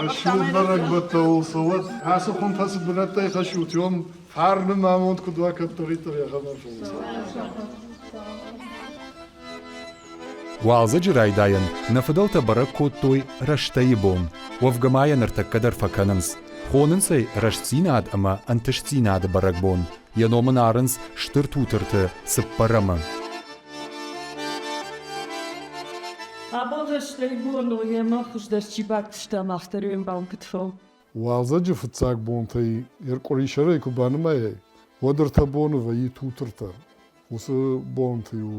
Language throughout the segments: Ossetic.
Рӕсугъд бӕрӕгбӕттӕ уыл цӕуӕд. Ацы хуынтӕ цы бынӕттӕй хӕссут, уым фарны амонд куыд уа, кӕддӕриддӕр йӕхӕдӕг фӕуыдзӕн. Уалдзӕджы райдайӕн нӕ фыдӕлтӕ бӕрӕг кодтой Рӕстӕйы бон. Уӕвгӕ ма йӕ ныртӕккӕ дӕр фӕкӕнынц. Хонынц ӕй рӕстдзинад ӕмӕ ӕнтыстдзинады бӕрӕгбон. Йӕ ном ын арынц Стыр Тутырты цыппӕрӕмы. Абон рӕстӕй бон у, йемӕ хуыздӕр чи бакуыста, мах дӕр уе мбал куыд фӕу. Уалдзӕджы фыццаг бонтӕй ӕркъуырисӕрӕй куы банымайай, уӕд ӕртӕ боны вӕййы тутыртӕ. Уыцы бонты-иу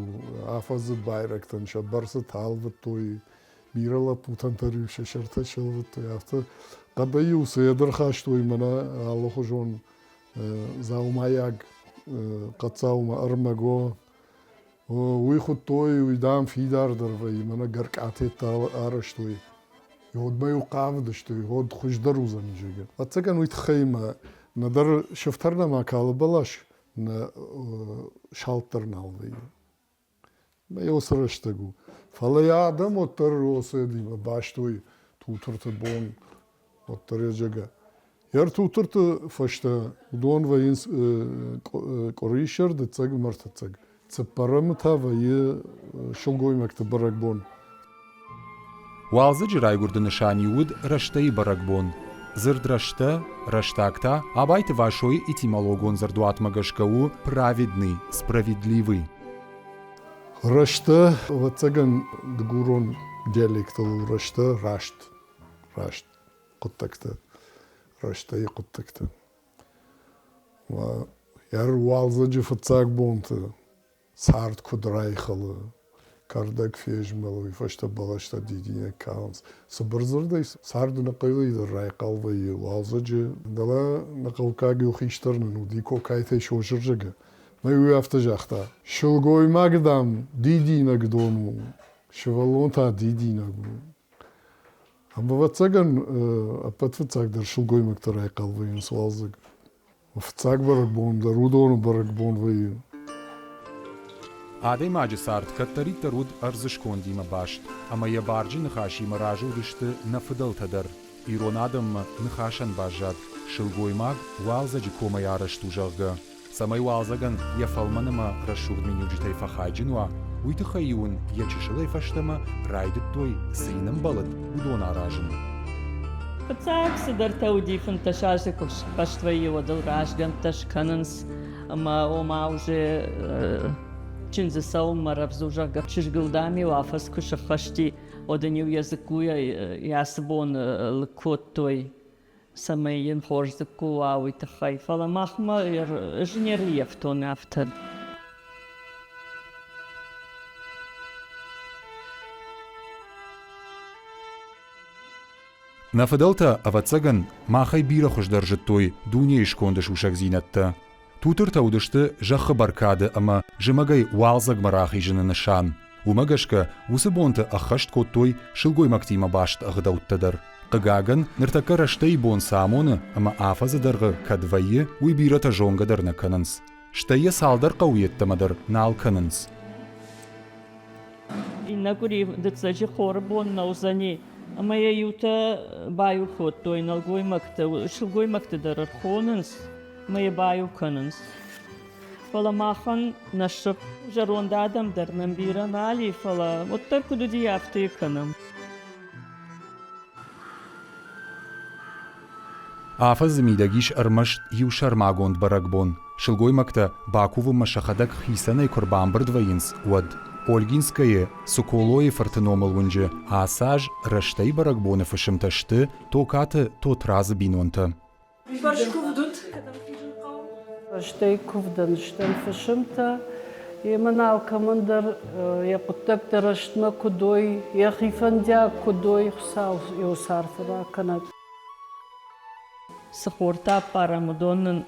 афӕдзы байрӕгтӕн сӕ бӕрцытӕ ӕлвыдтой, бирӕ лӕппутӕн дӕр-иу сӕ сӕртӕ сӕлвыдтой. Афтӕ хъӕдӕй-иу цы ӕрхастой мӕнӕ алыхуызон дзаумайаг хъӕддзаумӕ ӕрмӕг, Уый хуыдтой, уый, дам, фидардӕр вӕййы, мӕнӕ гӕркъатеттӕ арӕзтой. Уӕдмӕ-иу хъавыдысты, уӕд хуыздӕр уыдзӕни, зӕгъгӕ. Ӕцӕгӕн уый тыххӕй мӕ нӕдӕр сыфтӕр нӕма калы бӕлас, нӕ салд дӕр нал вӕййы. Мӕ уыцы рӕстӕг у. Фӕлӕ йӕ адӕм уӕддӕр уыцы бастой Тутырты бон, уӕддӕр йӕ зӕгъгӕ. Ӕртутырты фӕстӕ уыдон вӕййынц къуырисӕр, дыццӕг ӕмӕ ӕртыццӕг. Цыппӕрӕмы та вӕййы сылгоймӕгты бӕрӕгбон. Уалдзӕджы райгуырды нысан-иу уыд Рӕстӕйы бӕрӕгбон. Дзырд рӕстӕ, рӕстӕг та Абайты Васойы этимологон дзырдуатмӕ гӕсгӕ у праведный, справедливый. Рӕстӕ, ӕвӕццӕгӕн, дыгурон диалектыл у рӕстӕ, раст, раст. Хъуыддӕгтӕ, рӕстӕйы хъуыддӕгтӕ. Уалдзӕджы фыццаг бонты цард куыд райхӕлы, кӕрдӕг фезмӕлы, уый фӕстӕ бӕлӕстӕ дидинӕг калынц. Цыбыр дзырдӕй, царды ныхъхъилы дӕр райхъал вӕййы уалдзӕджы. Дӕлӕ нӕ хъӕуккаг иу хистӕр нын уыди Кокайтӕй Созырзӕгы. Мӕ уый афтӕ загъта: сылгоймаг, дам, дидинӕгдон у, сывӕллон та дидинӕг у. Ӕвӕццӕгӕн, ӕппӕт фыццагдӕр сылгоймӕгтӕ райхъал вӕййынц уалдзӕг. Фыццаг бӕрӕгбон дӕр уыдоны бӕрӕгбон вӕййы. Адӕймаджы цард кӕддӕриддӕр уыд ӕрдзы скондимӕ баст, ӕмӕ йӕ барджын ныхасимӕ разы уыдысты нӕ фыдӕлтӕ дӕр. Ирон адӕммӕ ныхасӕн баззад, сылгоймаг уалдзӕджы комӕй арӕзт у, зӕгъгӕ. Цӕмӕй уалдзӕгӕн йӕ фӕлмӕн ӕмӕ рӕсугъд миниуджытӕй фӕхайджын уа, уый тыххӕй-иу ын йӕ чысылӕй фӕстӕмӕ райдыдтой, цы йын ӕмбӕлыд, уыдон аразын. Фыццаг цыдӕртӕ уыди, 15 азы куы схӕст вӕййы, уӕд ыл разгӕмттӕ скӕнынц ӕмӕ ома уже чындзы цӕуынмӕ рӕвдз у, зӕгъгӕ, чызгыл, дам-иу афӕдз куы сыххӕсти, уӕд ын-иу йӕ дзыккуйӕ йӕ ацы бон лыг кодтой. Цӕмӕй йын хорз дзыкку уа, уый тыххӕй. Фӕлӕ махмӕ ӕз не рыййӕфтон афтӕ. Нӕ фыдӕлтӕ, ӕвӕццӕгӕн, махӕй бирӕ хуыздӕр зыдтой дунейы сконды сусӕгдзинӕдтӕ. Тутыртӕ уыдысты зӕххы бӕркады ӕмӕ зымӕгӕй уалдзӕгмӕ рахизыны нысан. Уымӕ гӕсгӕ уыцы бонты ӕххӕст кодтой сылгоймӕгтимӕ баст ӕгъдӕуттӕ дӕр. Хъыгагӕн, ныртӕккӕ рӕстӕйы бон цы амоны ӕмӕ афӕдзы дӕргъы кӕд вӕййы, уый бирӕтӕ зонгӕ дӕр нӕ кӕнынц. Стӕй йӕ цалдӕр хъӕуы йеддӕмӕ дӕр нал кӕнынц. Иннӕ къуыри дыццӕджы хоры бон нӕ уыдзӕни, ӕмӕ йӕ иутӕ баиу кодтой нӕлгоймӕгты, сылгоймӕгты дӕр ӕрхонынц ӕмӕ йӕ баиу кӕнынц. Фӕлӕ махӕн нӕ сырх зӕронд адӕм дӕр нӕм бирӕ нал и, фӕлӕ уӕддӕр куыд уыди, афтӕ йӕ кӕнӕм. Афӕдзы мидӕг ис ӕрмӕст иу сӕрмагонд бӕрӕгбон. Сылгоймӕгтӕ бакувынмӕ сӕхӕдӕг хицӕнӕй куы рбамбырд вӕййынц, уӕд. Ольгинскӕйы Соколойы фырты номыл уынджы ацы аз Рӕстӕй бӕрӕгбоны фысымтӕ сты Токаты Тотрадзы бинонтӕ. Фӕрскуывд уыд? Стӕй куывдӕн стӕм фысымтӕ. Емӕ алкӕмӕн дӕр йӕ хъуыддӕгтӕ рӕстмӕ куыд уой, йӕхи фӕндиаг куыд уой, Хуыцау йӕ арфӕ ракӕнӕд. Цы хортӕ ӕппарӕм, уыдон нын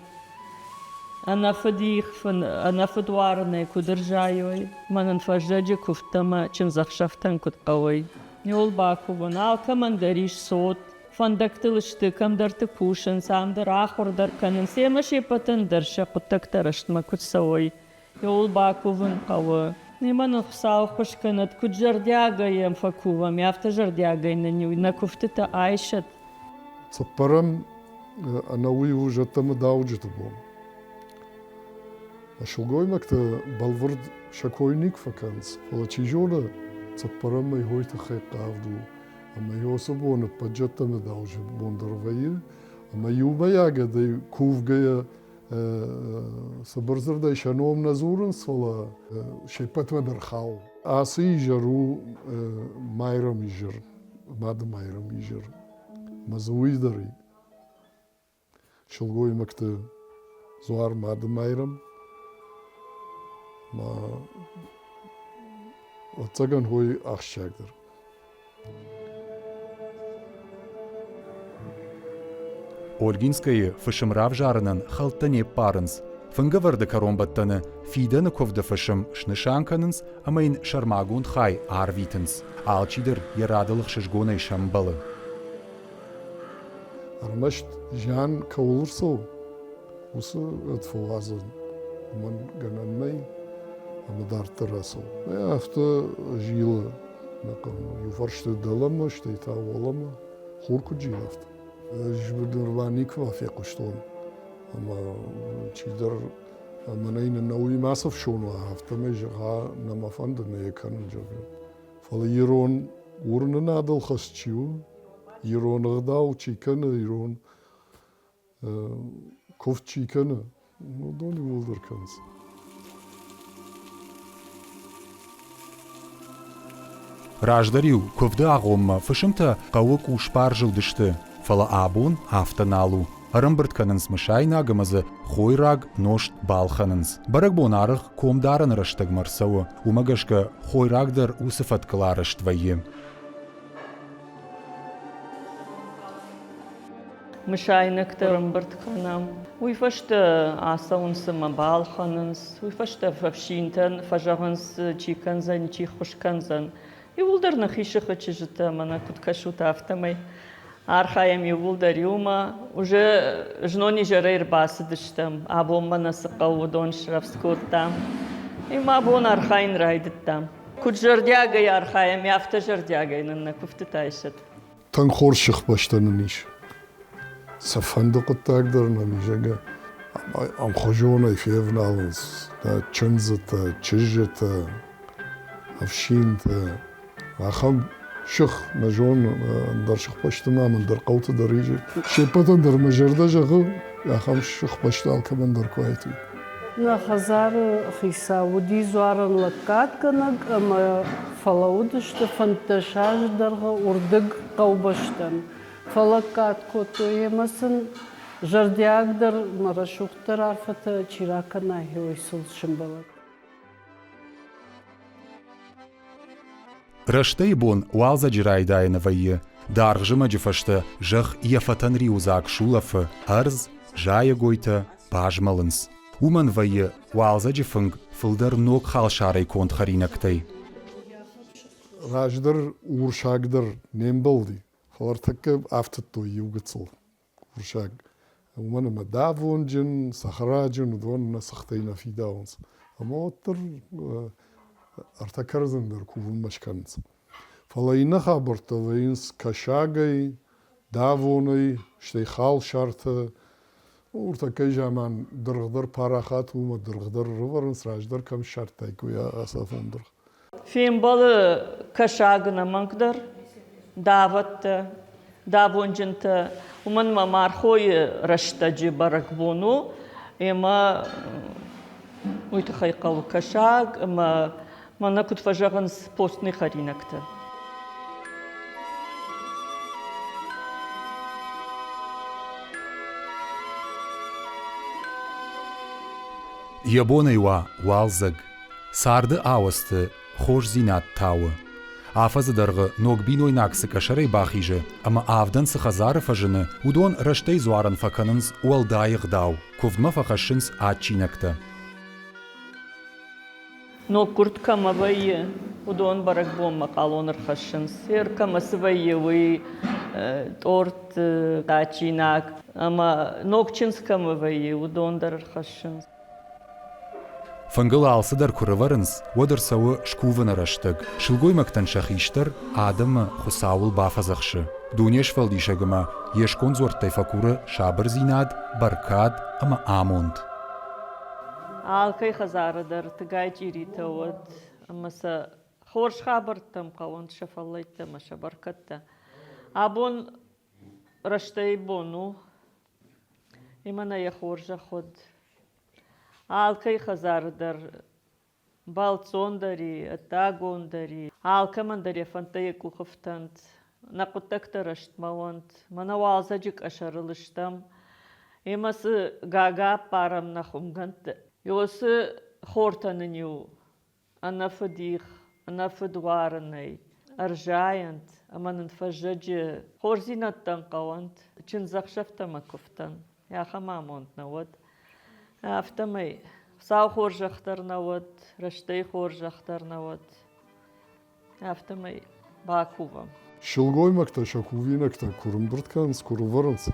ӕнӕфыд их, ӕнӕфыд уарынӕй куыд ӕрзайой, мӕ нын фӕззӕджы куывдтӕ ӕмӕ чындзӕхсӕвтӕн куыд хъӕуой. Иуыл бакувын, алкӕмӕн дӕр ис цот, фӕндӕгтыл сты, кӕмдӕрты кусынц, ам дӕр ахуыр дӕр кӕнынц, ӕмӕ се ппӕтӕн дӕр сӕ хъуыддӕгтӕ рӕстмӕ куыд цӕуой, иуыл бакувын хъӕуы. Немӕ нын Хуыцау ӕххуыс кӕнӕд, куыд зӕрдиагӕй йӕм фӕкувӕм, афтӕ зӕрдиагӕй нын-иу нӕ куывтытӕ айсӕд. Цыппӕрӕм ӕнӕуый у зӕдтӕ ӕмӕ дауджыты бон. Сылгоймӕгтӕ бӕлвырд сӕ кой никуы фӕкӕнынц, фӕлӕ чи зоны, цыппӕрӕмӕй хой тыххӕй хъавд у, ӕмӕ уыцы бон ӕппӕт зӕдтӕ ӕмӕ дауджыты бон дӕр вӕййы, ӕмӕ иумӕйагадӕй кувгӕйӕ цыбыр дзырдӕй сӕ ном нӕ дзурынц, фӕлӕ се ппӕтмӕ дӕр хауы. Ацы изӕр у Майрӕм изӕр, Мады Майрӕм изӕр. Ӕмӕ дзы уый дӕр и. Сылгоймӕгты дзуар Мады Майрӕм. Ма ӕцӕгӕн хой ахсджиагдӕр. Ольгинскӕйы фысым равзарынӕн хӕлттӕ не ппарынц. Фынгӕвӕрды кӕронбӕттӕны фидӕны куывды фысым снысан кӕнынц ӕмӕ йын сӕрмагонд хай арвитынц. Алчидӕр йӕ радыл ӕхсызгонӕй сӕмбӕлы. Ӕрмӕст зиан кӕуыл ӕрцӕуы, уыцы фӕуадзын уымӕн гӕнӕн нӕй ӕмӕ дарддӕр ацӕуы. Афтӕ зилы нӕ хъӕумӕ. Иу фӕрсты дӕлӕмӕ, стӕй та уӕлӕмӕ. Хур куыд зилы, афтӕ. Ӕз нырма никуы фехъуыстон, ӕмӕ чидӕр мӕнӕй нын нӕ уый ма цы фсон уа, афтӕмӕй зӕгъа, нӕ мӕ фӕнды, нӕ йӕ кӕнын, зӕгъгӕ. Фӕлӕ ирон уырнынадыл хӕст чи у, ирон ӕгъдау чи кӕны, ирон куывд чи кӕны, уыдон иууылдӕр кӕнынц. Раздӕр-иу куывды агъоммӕ фысымтӕ хъӕуы къусбар зылдысты, фӕлӕ абон афтӕ нал у. Ӕрӕмбырд кӕнынц мысайнаг ӕмӕ дзы хойраг, нозт балхӕнынц. Бӕрӕгбон арӕх комдарӕны рӕстӕгмӕ ӕрцӕуы, уымӕ гӕсгӕ хойраг дӕр уыцы фӕткыл арӕзт вӕййы. Мысайнӕгтӕ ӕрӕмбырд кӕнӕм. Уый фӕстӕ ацӕуынц ӕмӕ балхӕнынц. Уый фӕстӕ ӕфсинтӕн фӕзӕгъынц, чи кӕндзӕн, чи ххуыс кӕндзӕн. Иууылдӕр нӕхи сыхы чызджытӕ мӕнӕ куыд кӕсут, афтӕмӕй архайӕм иууылдӕр иумӕ. Уже знон изӕрӕй ӕрбацыдыстӕм, абонмӕ нӕ цы хъӕуы, уыдон срӕвдз кодтам. Ӕмӕ абон архайын райдыдтам. Куыд зӕрдиагӕй архайӕм, афтӕ зӕрдиагӕй нын нӕ куывтытӕ исӕт. Тынг хорз сыхбӕстӕ нын ис. Цыфӕнды хъуыддаг дӕр нӕм ис, зӕгъгӕ, ӕмхуызонӕй февналынц нӕ чындзытӕ, чызджытӕ, ӕфсинтӕ. Ахӕм сых нӕ зонын, ӕндӕр сыхбӕсты ма ӕндӕр хъӕуты дӕр ис. Се ппӕтӕн дӕр мӕ зӕрдӕ зӕгъы, ахӕм сыхбӕсты алкӕмӕн дӕр куы уаид. Нӕ хӕдзары хицау уыди дзуарӕн лӕггадгӕнӕг ӕмӕ фӕлӕууыдысты 15 азы дӕргъы уырдыг хъӕубӕстӕн. Фӕлӕггад кодтой ӕмӕ сын зӕрдиагдӕр ӕмӕ рӕсугъддӕр арфӕтӕ чи ракӕна, уый сыл сӕмбӕлӕд. Рӕстӕйы бон уалдзӕджы райдайӕны вӕййы, даргъ зымӕджы фӕстӕ зӕхх йӕ фӕтӕн риуыдзаг сулӕфы, ӕрдз, зайӕгойтӕ базмӕлынц. Уымӕн вӕййы уалдзӕджы фынг фылдӕр ног халсарӕй конд хӕринӕгтӕй. Раздӕр урсаг дӕр не мбӕлди, фӕлӕ ӕртӕккӕ афтыдтой иу гыццыл урсаг. Уымӕн ӕмӕ давонджын, цӕхӕраджын, уыдон нӕ цыхтӕй нӕ фидауынц. Ӕмӕ уӕддӕр ӕртӕ кӕрдзын дӕр кувынмӕ скӕнынц. Фӕлӕ иннӕ хабӕрттӕ вӕййынц кӕсагӕй, давонӕй, стӕй халсартӕ. Уртӕккӕй заман дыргъ дӕр парахат у ӕмӕ дыргъ дӕр ӕрӕвӕрынц, раздӕр кӕм ссардтаиккой ацафон дыргъ. Фембӕлы кӕсаг ӕнӕмӕнгдӕр, давӕттӕ, давонджынтӕ, уымӕн ӕмӕ мархойы рӕстӕджы бӕрӕгбон у, ӕмӕ уый тыххӕй хъӕуы кӕсаг ӕмӕ мӕнӕ куыд фӕзӕгъынц, постный хӕринӕгтӕ. Йӕ бонӕй уа уалдзӕг, Царды ауӕдзты хорздзинад тауы. Афӕдзы дӕргъы ног бинойнаг цы къӕсӕрӕй бахизы ӕмӕ авдӕн цы хӕдзары фӕзыны, уыдон рӕстӕй дзуарӕн фӕкӕнынц уӕлдай ӕгъдау, куывдмӕ фӕхӕссынц адджинӕгтӕ. Ноггуырд кӕмӕ вӕййы, уыдон бӕрӕгбонмӕ хъалон ӕрхӕссынц. Кӕмӕ цы вӕййы, уый тъорт, адджинаг ӕмӕ ног чындз кӕмӕ вӕййы, уыдон дӕр ӕрхӕссынц. Фынгыл алцыдӕр куы рывӕрынц, уӕд ӕрцӕуы скувыны рӕстӕг. Сылгоймӕгтӕн сӕ хистӕр адӕмы Хуыцауыл бафӕдзӕхсы. Дуне сфӕлдисӕг ӕмӕ йе сконд дзуӕрттӕй фӕкуры сабырдзинад, бӕркад ӕмӕ амонд. Алкӕй хӕдзары дӕр тыгай чъиритӕ уӕд ӕмӕ сӕ хорз хабӕрттӕм хъӕуӕнт сӕ фӕллӕйттӕ ӕмӕ сӕ бӕркӕдтӕ. Абон рӕстӕй бон у, ӕмӕ нӕ йӕ хорзӕх уӕд. Алкӕй хӕдзары дӕр бӕлццон дӕр и, ӕддагон дӕр и. Алкӕмӕн дӕр йӕ фӕндтӕ йӕ къухы фтӕнт, нӕ хъуыддӕгтӕ рӕстмӕ уӕнт. Мӕнӕ уалдзӕджы къӕсӕрыл стӕм, ӕмӕ цы гага ӕппарӕм нӕ хуымгӕндты. Уыцы хортӕ нын-иу ӕнӕфыдих, ӕнӕфыдуарынӕй ӕрзайӕнт ӕмӕ нын фӕззӕджы хорздзинӕдтӕн хъӕуӕнт, чындзӕхсӕвтӕ ӕмӕ куывтӕн. Ахӕм амонд нӕ уӕд. Афтӕмӕй Хуыцау хорзӕх дӕр нӕ уӕд, рӕстӕй хорзӕх дӕр нӕ уӕд. Афтӕмӕй бакувӕм. Сылгоймӕгтӕ сӕ кувинӕгтӕ куы рымбырд кӕнынц, куы рывӕрынц,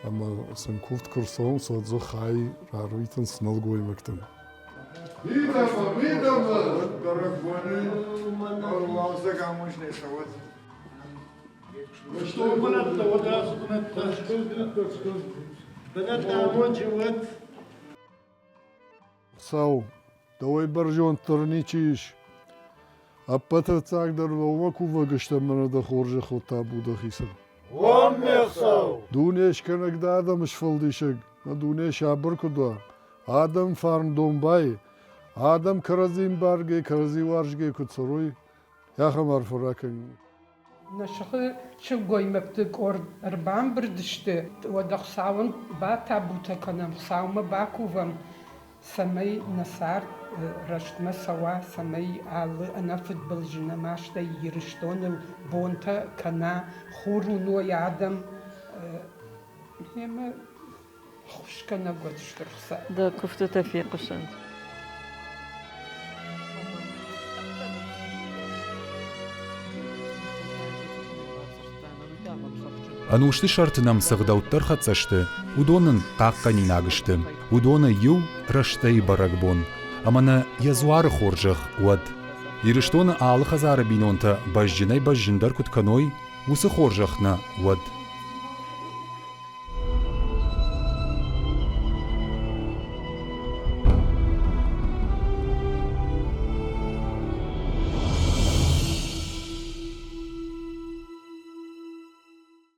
ӕмӕ сын куывд куы рцӕуынц, уӕд дзы хай рарвитынц нӕлгоймӕгтӕн. Мидӕмӕ, мидӕмӕ! Бӕрӕгбоны уалдзӕг амонд не цӕуӕд. Стыр бынӕттӕ уӕд ацы бынӕттӕ. Бынӕттӕ амонджы уӕд. Хуыцау, дӕуӕй бӕрзонддӕр ничи ис. Ӕппӕты ӕцӕгдӕр дӕумӕ кувӕг стӕм мӕнӕ дӕ хорзӕх табу дӕхицӕн. Уом ме Хуыцау! Дуне скӕнӕг дӕ адӕмы сфӕлдисӕг, нӕ дуне сабыр куыд уа, адӕм фарн домбай, адӕм кӕрӕдзи мбаргӕ, кӕрӕдзи уарзгӕ куыд цӕрой, ахӕм арфӕ ракӕнин. Нӕ сыхы сылгоймӕгты къорд ӕрбамбырд сты, уӕдӕ Хуыцауӕн батабутӕ кӕнӕм, Хуыцаумӕ бакувӕм, цӕмӕй нӕ цард рӕстмӕ цӕуа, цӕмӕй алы ӕнӕфыдбылызы нӕ мастӕй Ирыстоныл бонтӕ кӕна, хур уыной адӕм. Гъемӕ ххуысгӕнӕг уӕд Стыр Хуыцау. Дӕ куывтытӕ фехъуысӕнт. Ӕнусты сӕрты нӕм цы гъдӕуттӕ ӕрхӕццӕ сты, уыдон нын хъахъхъӕнинаг сты. Уыдоны иу рӕстӕй бӕрӕгбон. Ӕмӕ нӕ йӕ дзуары хорзӕх уӕд. Ирыстоны алы хӕдзары бинонтӕ бӕзджынӕй-бӕзджындӕр куыд кӕной, уыцы хорзӕх нӕ уӕд.